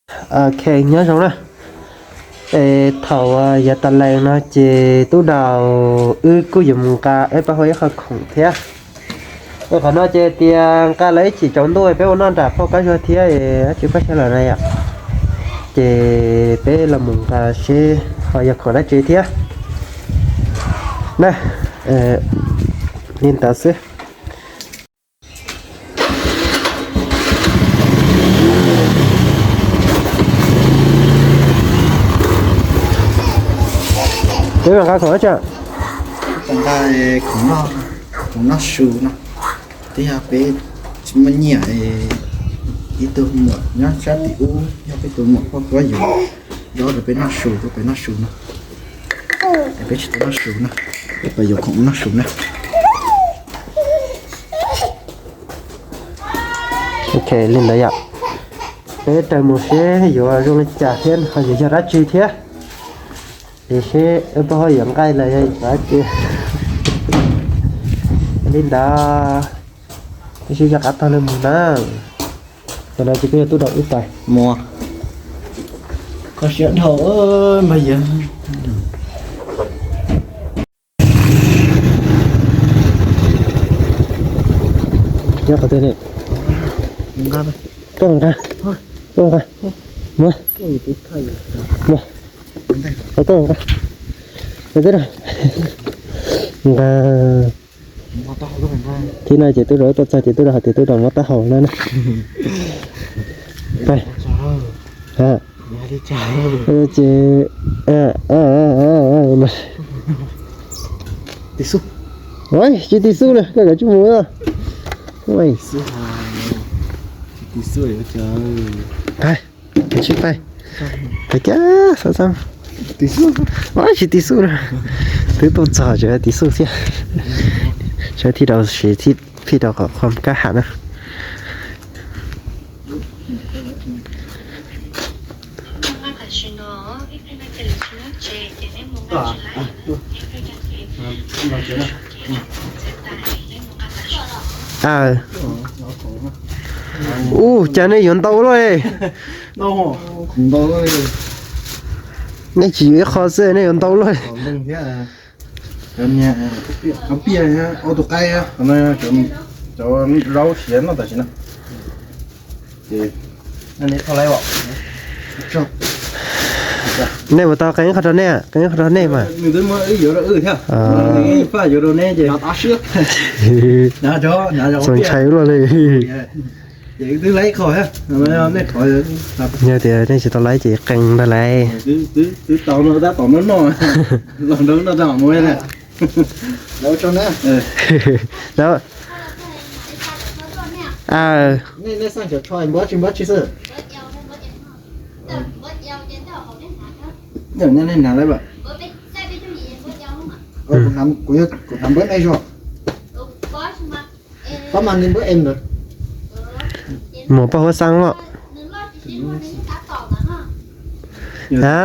Ok, nyob zoo na. Es thaum yav tas lees no ces tub daus wb kuj yuav mus nqa peb pab hau ib qho khoom thiab. Es qhov no ces tias nqa lawv ib chim tsaus ntuj peb ua noj nram phauj Kab Zuag thiab es dab tsi pab sawv daws na yom. Ces peb los mus nqa seb ho yog khoom dab tsi thiab na. Li ntawd xwb. Peb nqa khoom dab tsi? Nqa khoom noj, khoom noj su no. Twb yog peb tsis muaj nyiaj, ib tug muam nyob sab tim ub yog peb tus muam poj kuab yuav zaub rau peb noj su, rau peb noj su no. Es peb tsis tau noj su na, peb yuav khoom noj su na. Ok, li ntawd yom. Peb raws mus seb yuav zoo li cas thiab ho yuav yog dab tsi thiab. Es seb peb ho yuav nqaij los yog dab tsi. Li ntawd, peb sib zog qab taug li mus na. Tam no ces peb yuav tub daus wb tais mus. Kho siab dhau npawg Yawg. Nyob qhov twg ne? Koj nqa, koj nqa, muab, muab, koj nqa, nqa, nqa. Thib no ces tub rau tuaj txog ces tub rau hais tias tub rau muab taub hau na. Ces tsis tiv xub na, koj kav tsij mus. Kav tsij pais, pais kiag xab xab. Tsis tiv xub na, twb tuaj txog tseem tiv xub thiab. Saib thib rau siv thib rau kom qhov kab ham na. Ub, cas nej yuav ntau luaj li. Nej tsis yuav ib qho xwb nej yuav ntau luaj li. Nej puas tau qee ib qho rau nej, qee ib qho rau nej mas. Txaus ntshai luaj li. Yog tias nej tsis tau laib ces qee ntag lauj. Muam poj huab xeeb los.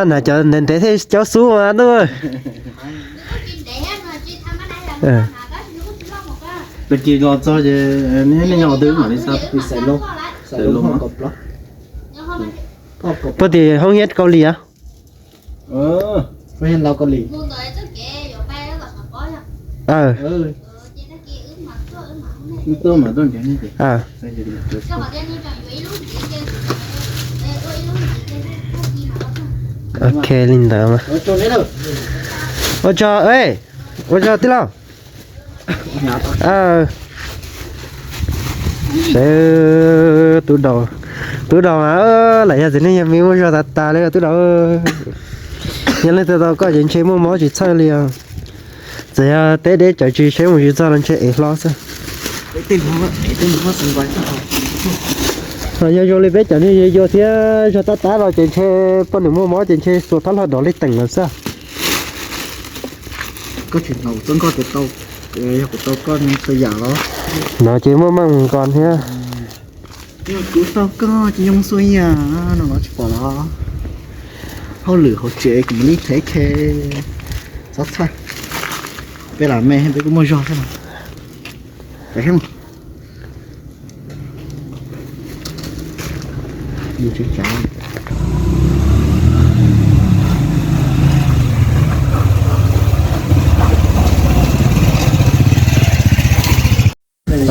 Nas cov ntev ntev thiaj caub xub mas ntuj. Tag kis los txog ces nej nyob twg mam li xa. Puag tim hoob hiab Kaus Lim os. Ok, li ntawd mas. Ua tsaug, ua tsaug tij laug. Seb, tub daus, tub daus mas, lam yog txiv neej yog me muaj zog tas tas li tub daus. Yog leej twg tau koj ces ntshe muaj mob tsis txhawj li os. Txawm yog teb deb cawv tsis seb mus tsis txog los ntshe ev hlo xwb. Yog zoo li peb cov neeg yuav yuav thiab zog tab tab los ces ntshe poj niam muaj mob ces ntshe xuas thab hlo dov li teem lawm xwb. Koj tsis hnov kuv txoj nkoj tias tau, yog kuv tau koj txhua yam los? No ces muaj meej nkaus thiab. Yog kuv tau koj ces yoo txhua yam no los tsis pom los? Hauj lwm hauv tsev kuv mam li thev khe. Txhob txhawj, peb lam me peb kuj muaj zog thiab mas. Tsev tsav,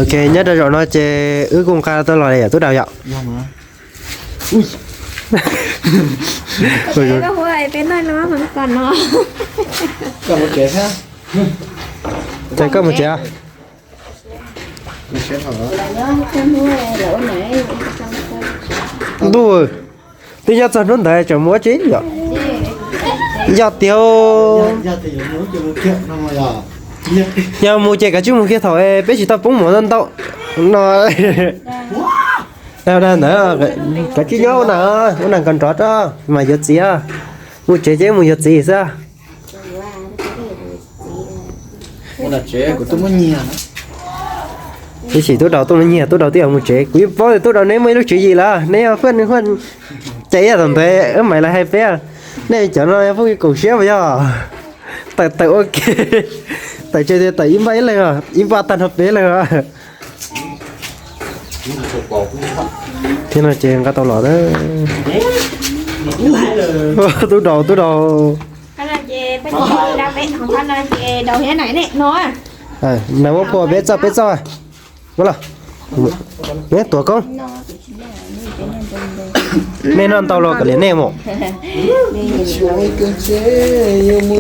Ok, nyob rau zaum no ces wb kuj nqa tau los li yom tub Daus yom. Ces koj mus tsev. Ntuj, twb nyob txog hnub ntawd tseem mus ua tsi yom? Yog tiag, yog mus ces kav tsij mus kiag thaum peb tsis tau poob mov ntau no. Ntawd kav tsij nyob ua nas, ua nas nkaus nrov rau mas yuav txiv. Mus tsev ces mus yuav txiv xwb. Tab sis tub Daus tuaj muab nyiag, tub Daus twb yuav mus tsev. Kuv yeej paub tias tub Daus neb muaj ib lub tswv yim lawm, neb yog huaj, ces ib yam thaum ntawd wb mam li hais peb, nej cov no yog phooj ywg koom siab puas yog? Tawm tawm ua ke, tawm tseg tias tawm ib npaj ib leeg, ib npaj tag nrho peb leeg. Thiab no ces nqa tau los. Tub Daus, tub Daus. Nais muab phua peb txoj, peb txoj. Muab los, tuav koob. Nej noj ntau los kav liam nej mus.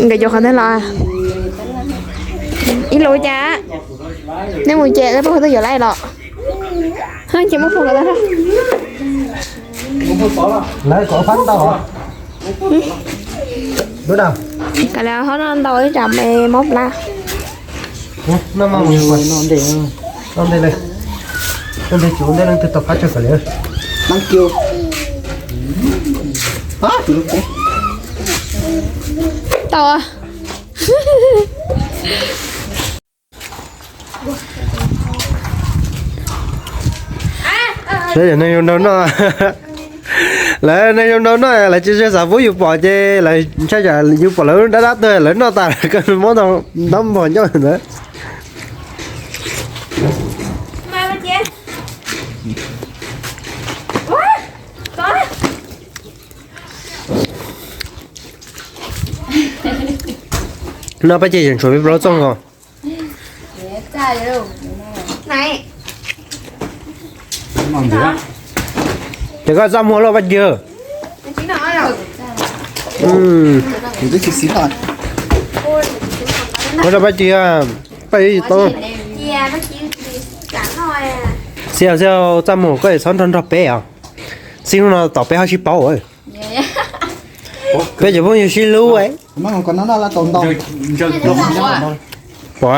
Nkawd yuav qhov twg los? Ib lub cas? Nej mus ces peb qhov twg yuav laij los? Ces muab phua los. Lawv kom fab ntau. Lub dag. Kav liam ho noj ntau ib tsam me mob plab. Noj mas mus, noj ntej, noj ntej li. Noj ntej tsis ua ntej leej twg tau phab tsawg kav liam. Tau. Lawv cov neeg zoo nraug noj, lawv neeg zoo nraug noj lawv tsis xav pub yus pom ces lawv ntshai tsam yus pom lawv dab dab tuag lawv noj tas lawv koj muab tau ntab npog ncauj ntawd. No Paj Ci tseem tshuav peb plaub txoj nkaus. Ces koj txaj muag lauj Paj Ci. Ua rau Paj Ci, Paj Ci tsis tau. Xi, xi txaj muag koj txhob nrog nrog peb os. Xi hnub no tom peb ho sib paub. Peb cov phooj ywg sib hlub. Pom.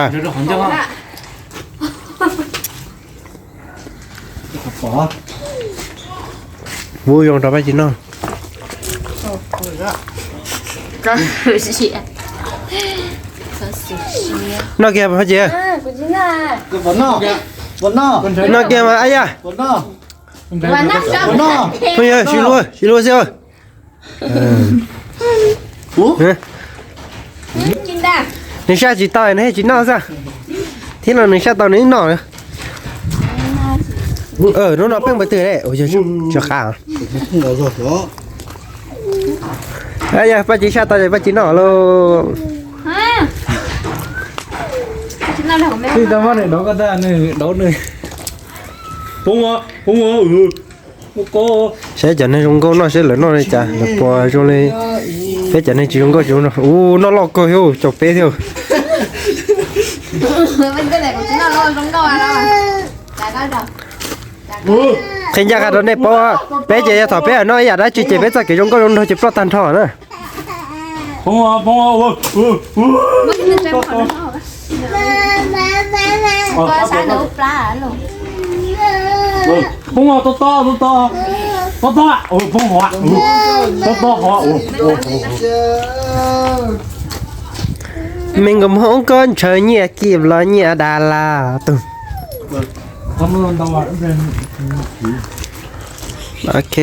Ua zoo rau Paj Ci noj. Noj kiag Paj Ci. Noj kiag mas ab yam. Phooj ywg sib hlub, sib hlub xwb. Nws saj tsis tau nws thiaj tsis noj xwb. Thiab no nws saj tau nws noj. Hnub no pheej npawg twg ne? Tsis qab. Yog Paj Ci saj tau ces Paj Ci noj lauj. Saib cov neeg zoo nkauj noj seb lawv noj li cas, lawv puas zoo li peb cov neeg tsis zoo nkauj tsis zoo noj. Ua noj loj kawg thiab, caum peb thiab. Qhia ncaj qha rau nej paub, peb ces yog thaum peb noj ib yam dab tsi ces peb txoj kev zoo nkauj zoo nraug ces ploj tag nrho na. Poob, to to, to to, to to, poob hov, to to hov. Me nkauj Hmoob koj ntshaw nyiaj kim los nyiaj das las tus. Ok.